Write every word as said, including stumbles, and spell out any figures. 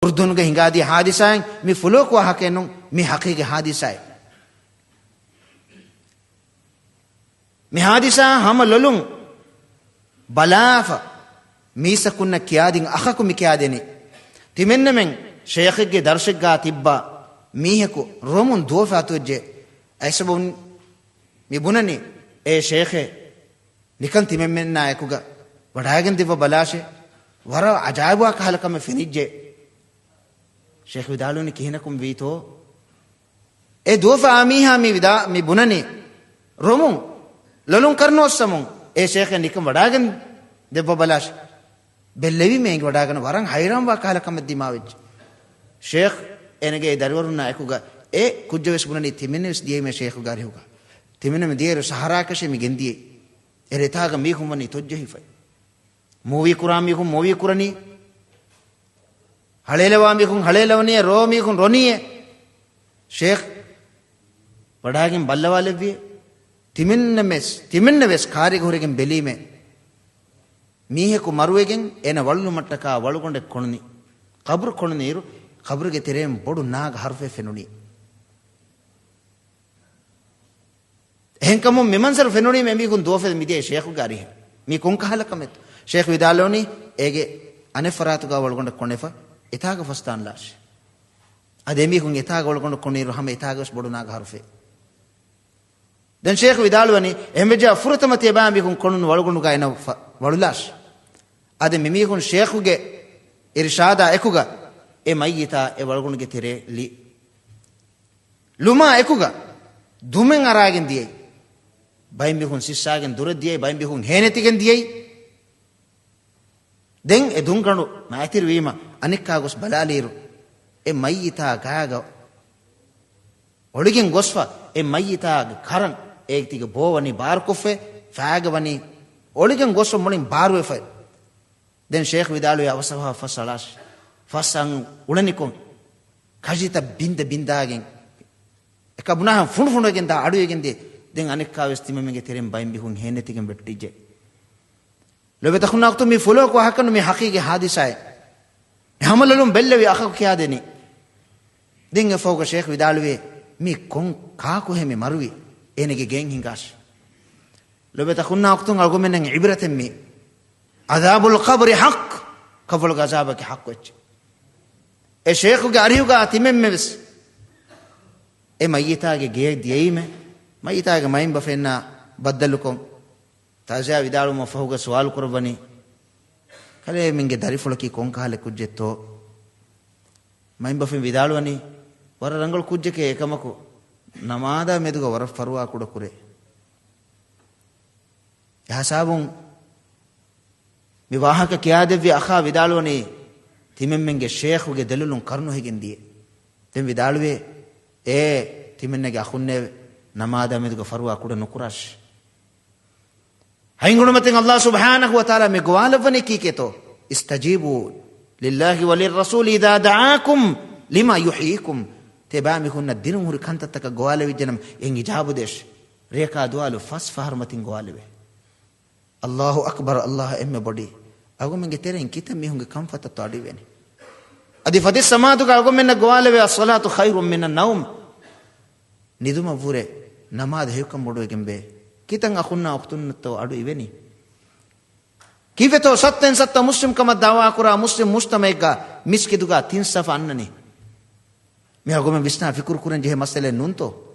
އުރުދުނުގަ ހިނގާދިޔަ ހާދިސާއެއް މި ފުލޯކު ވާހަކައެއް ނޫން، މި ހަޤީޤީ ހާދިސާއެއް. މި ހާދިސާ ހަމަ ލޮލުން ބަލާފަ، މީސްތަކުންނަށް ކިޔާދިން އަޚަކު މި ކިޔާދެނީ. ތިމެންނަމެން ޝޭޚެއްގެ ދަރުސެއްގާ ތިއްބާ މީހަކު ރޮމުން ދުވަފަ އަތުވެއްޖެ. އައިސަބުން މި ބުނަނީ، އޭ ޝޭޚޭ، ނިކަން ތިމެންމެންނާ އެކުގަ ވަޑާގެން ދެއްވަ ބަލާށޭ. ވަރަށް އަޖާއިބުވާ ކަހަލަ ކަމެއް ފެނިއްޖެ. ޝޭޚް ވިދާޅުވަނީ، ކިހިނަކުން ވީތޯ؟ އެ ދުވަފަ އާ މީހާ މި ވިދާ-، މި ބުނަނީ ރޮމުން، ލޮލުން ކަރުނަ އޮއްސަމުން، އޭ ޝޭޚޭ ނިކަން ވަޑާގެން ދެއްވަ ބަލާށޭ. ބެއްލެވީމޭ އެނގި ވަޑާގަނެ، ވަރަށް ހައިރާންވާ ކަހަލަ ކަމެއް ދިމާވެއްޖެ. ޝޭޚް އޭނަގެ ދަރިވަރުންނާ އެކުގަ އެ ކުއްޖަށް ވެސް ބުނަނީ، ތިމެންނަށް ވެސް ދިޔައީމޭ ޝޭޚުގެ އަރިހުގަ. ތިމެންނަށް މި ދިޔައިރު ސަހަރާކަށޭ މި ގެންދިޔައީ. އެ ރެތާގަ މީހުން ވަނީ ތޮއްޖެހިފައި. މޫވީ ކުރާ މީހުން މޫވީ ކުރަނީ، ހަޅޭލަވާ މީހުން ހަޅޭލަވަނީއޭ، ރޯ މީހުން ރޮނީއޭ. ޝޭޚް ވަޑާގެން ބައްލަވާލެއްވިއޭ. ތިމެންނަމެސް، ތިމެންނަވެސް ކާރިގަ ހުރެގެން ބެލީމޭ، މީހަކު މަރުވެގެން އޭނަ ވަޅުލުމަށްޓަކާ ވަޅުގަނޑެއް ކޮނުނީ. ޤަބުރު ކޮނުނިއިރު، ޤަބުރުގެ ތެރެއިން ބޮޑު ނާގަ ހަރުފައެއް ފެނުނީ. އެހެންކަމުން މި މަންޒަރު ފެނުނީމަ އެމީހުން ދުވަފަ މިދިޔައީ ޝޭޚުގެ އަރިހަށް. މީ ކޮން ކަހަލަ ކަމެއްތޯ؟ ޝޭޚް ވިދާޅުވަނީ، އޭގެ އަނެއް ފަރާތުގަ ވަޅުގަނޑަށް ކޮނެފަ، އެތާގަ ފަސްދާން ލާށޭ. އަދި އެމީހުން އެތާގަ ވަޅުގަނޑު ކޮނުއިރު ހަމަ އެތާގަވެސް ބޮޑު ނާގަ ހަރުފައެއް. ދެން ޝޭޚް ވިދާޅުވަނީ، އެހެންވެއްޖާ ފުރަތަމަ ތިޔަބައިމީހުން ކޮނުނު ވަޅުގަނޑުގަ އޭނަ ފަ-، ވަޅުލާށޭ. އަދި މިމީހުން ޝޭޚުގެ އިރުޝާދާ އެކުގަ އެ މައްޔިތާ އެ ވަޅުގަނޑުގެ ތެރޭ ލި-، ލުމާ އެކުގަ ދުމެއް އަރާގެން ދިޔައީ. ބައެއް މީހުން ސިއްސާގެން ދުރަށް ދިޔައީ، ބައެއް މީހުން ހޭނެތިގެން ދިޔައީ. ދެން އެ ދުންގަނޑު މައިތިރިވީމަ އަނެއްކާ ގޮސް ބަލާލިއިރު، އެ މައްޔިތާ ގާގަ އޮޅިގެން ގޮސްފަ، އެ މައްޔިތާގެ ކަރަން އޭތިގެ ބޯ ވަނީ ބާރުކޮށްފަ، ފައިގަ ވަނީ އޮޅިގެން ގޮސްފަ މުޅިން ބާރުވެފަ. ދެން ޝޭޚް ވިދާޅުވި އަވަސް އަވަހަށް ފަސް އަޅާށި. ފަސް އަން އުޅެނިކޮށް، ކަށިތައް ބިންދަ ބިންދާގެން، އެކަ ބުނާހަން ފުނޑު ފުނޑުވެގެން ދާ އަޑުއެގެން ދިޔަ. ދެން އަނެއްކާވެސް ތިމަމެންގެ ތެރެއިން ބައެއް މީހުން ހޭނެތިގެން ވެއްޓިއްޖެ. ލޮބެތަކުންނާ އުޚްތުން، މި ފުލޯކު ވާހަކަ ނޫން، މި ހަޤީޤީ ހާދިސާއެއް. މި ހަމަލޮލުން ބެއްލެވި އަޚަކު ކިޔާދެނީ. ދެން އެފަހުގަ ޝޭޚް ވިދާޅުވޭ، މީ ކޮން ކާކުހޭ މި މަރުވީ؟ އޭނަގެ ގެއިން ހިނގާށި. ލޮބެތަކުންނާ އުޚްތުން، އަޅުގަނޑުމެންނަށް ޢިބްރަތެއް މީ. ޢަޛާބުލް ޤަބްރި ޙައްޤު، ޤަބުރުގެ ޢަޛާބަކީ ޙައްޤު އެއްޗެއް. އެ ޝޭޚުގެ އަރިހުގަ ތިމެންމެވެސް އެ މައްޔިތާގެ ގެޔަށް ދިޔައީމެ، މައްޔިތާގެ މައިންބަފައިންނާ ބައްދަލުކޮށް، ތާޒާ ވިދާޅުވުމަށް ފަހުގަ ސުވާލު ކުރައްވަނީ، ކަލޭމެންގެ ދަރިފުޅަކީ ކޮންކަހަލަ ކުއްޖެއްތޯ؟ މައިންބަފައިން ވިދާޅުވަނީ، ވަރަށް ރަނގަޅު ކުއްޖެކޭ، އެކަމަކު ނަމާދާ މެދުގަ ވަރަށް ފަރުވާ ކުޑަކުރޭ. އެހިސާބުން މި ވާހަކަ ކިޔާދެއްވި އަޚާ ވިދާޅުވަނީ، ތިމެންމެންގެ ޝޭޚުގެ ދެލޮލުން ކަރުނަ ހިގެން ދިޔަ. ދެން ވިދާޅުވޭ، އޭ ތިމެންނަގެ އަޚުންނޭވެ! ނަމާދާ މެދުގަ ފަރުވާ ކުޑަ ނުކުރާށި. ހަތް ގުނަމަތިން ﷲ ސުބްޙާނަހޫ ވަތަޢާލާ މި ގޮވާލައްވަނީ ކީކޭތޯ؟ اسْتَجِيبُوا لِلَّهِ وَلِلرَّسُولِ إِذَا دَعَاكُمْ لِمَا يُحْيِيكُمْ. ތިބާ މީހުންނަށް ދިނުން ހުރި ކަންތައްތަކަށް ގޮވާލެވިއްޖެނަމަ އެން އިޖާބު ދޭށި. ރެޔަކާ ދުވާލު ފަސް ފަހަރު މަތިން ގޮވާލެވޭ. ﷲ އަކްބަރު، ﷲ އެންމެ ބޮޑީ. އަޅުގަނޑުމެންގެ ތެރެއިން ކިތައް މީހުންގެ ކަންފަތަށްތޯ އަޑު އިވެނީ؟ އަދި ފަތިސް ސަމާދުގަ އަޅުގަނޑުމެންނަށް ގޮވާލެވޭ، الصَّلَاةُ خَيْرٌ مِنَ النَّوْمِ. ނިދުމަށްވުރެ ނަމާދު ހެޔޮކަން ބޮޑުވެގެންވޭ. ކިތަން އަޚުންނާ އުޚްތުންނަށްތޯ އަޑު އިވެނީ؟ ކީއްވެތޯ ސައްތައިން ސައްތަ މުސްލިމްކަމަށް ދަޢުވާކުރާ މުސްލިމް މުޖްތަމަޢެއްގަ މިސްކިތުގަ ތިން ސަފު އަންނަނީ؟ މި އަޅުގަނޑުމެން ވިސްނާ ފިކުރު ކުރަން ޖެހޭ މައްސަލައެއް ނޫންތޯ؟